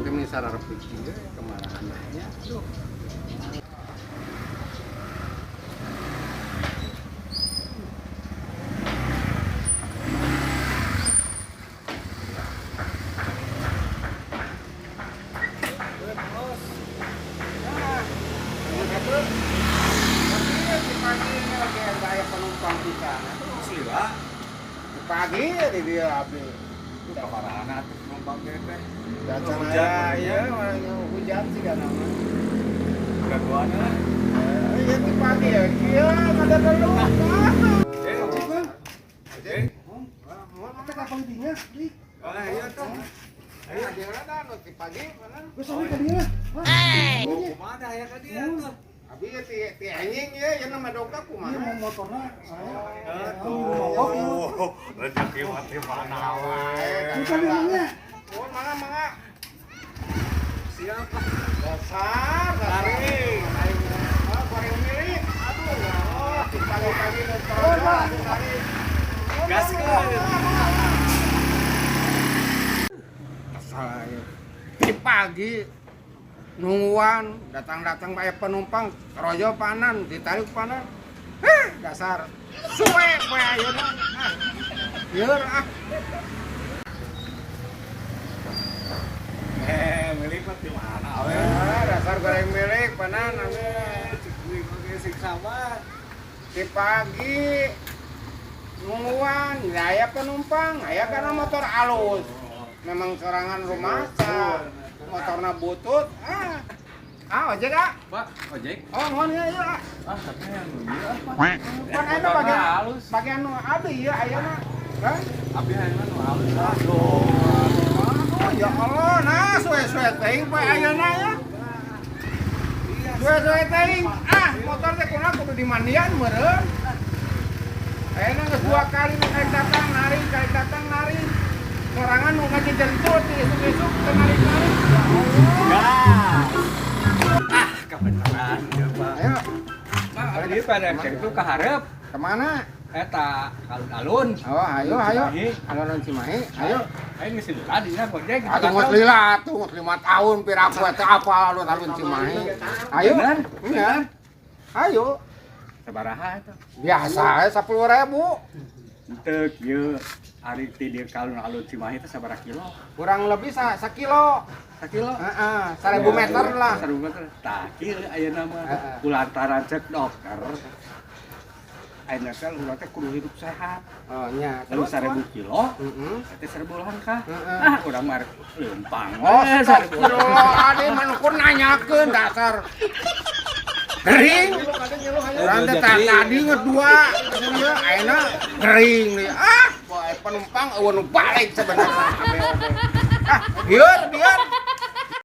Urang teh meni sararepik ieu kemarahan nya. Aduh. Nah, ini pagi ini lagi ada aya penumpang pisan. Asli lah. Di pagi ya di dia abdi. Itu kamarana atuh penumpang teh teh. Datang Hujan, aya ieu hujan sih kan nama. Gangguan lah. Iya di pagi ya, kieu ada telur. Eh, ojek mah. Ojek. Mau kapan dinya? Di. Ah, iya tuh. Ayo dia ada nu di pagi mana? Gue sorry ka dia. Oh, kumaha ya ka dia tuh. Abi ya ti ti anjing ya, ya nama dongkap Iya kumaha? mau motorna saya. Aduh, rezeki mah teh mana we. Bukan emangnya. Oh, mangga mangga. Siapa? Dasar, tarik. Oh, goreng milik. Aduh, ya Allah, di pagi-pagi nu tarik. Gaskeun. Kesal ya. Di pagi nungguan datang-datang banyak penumpang rojo panan ditarik panan, heh, dasar suwe poe ayeuna, ah lieur ah. Eh, milik mah di mana we? Ah, dasar goreng milik panan. Eh, cek kuing oge sing sabar. Di pagi nungguan nggak aya penumpang, aya karena motor alus memang serangan rumah motorna butut, ah ah, ojek ah. Pak, ojek. Oh, mohon ya, iya ah. Ah, tapi yang ieu ah, Pak. Pan aya bagian halus. Bagian nu abdi ieu ayeuna. Hah? Abi hayang nu halus. Aduh. Aduh, ya Allah, nah suwe-suwe teuing poe ayeuna ya. Suwe-suwe teuing. Ah, motor teh kunaon kudu dimandian meureun. Ayeuna geus dua kali nu kali datang narik, kali datang narik. Sorangan nu ngajejentut ti isuk-isuk teu narik-narik. Ya Allah. Ah, kebenaran ya, Pak. Ayo, Pak, abdi pada cek tuh ka hareup. Kemana? Eta alun-alun. Oh, ayo, ayo. Cimahi. Alun-alun Cimahi, ayo. Ayo geus lila dina gojek. Atuh geus lila atuh, geus 5 tahun piraku eta apa alun-alun Cimahi. Ayo. Bener? Iya. Ayo. Sabaraha eta? Biasa 10.000. Henteu kieu ari ti dieu ka alun-alun Cimahi teh sabaraha kilo? Kurang lebih sakilo. Sakilo. Heeh, 1000 meter lah. 1000 meter. Tah kieu ayeuna mah Heeh. kulantaran cek dokter. Ayeuna teh urang teh kudu hidup sehat. Oh, nya. Lalu 1000 kilo, Heeh. teh 1000 langkah. Heeh. Ah, urang mah rek leumpang. Oh, we, 1000. astagfirullah, adi manukur nanyakeun dasar. Gering. Urang teh tadi geus dua, ieu ayeuna gering deui. Ah, boy penumpang eueuh nu balik sebenarnya. Ah, bieur, bieur.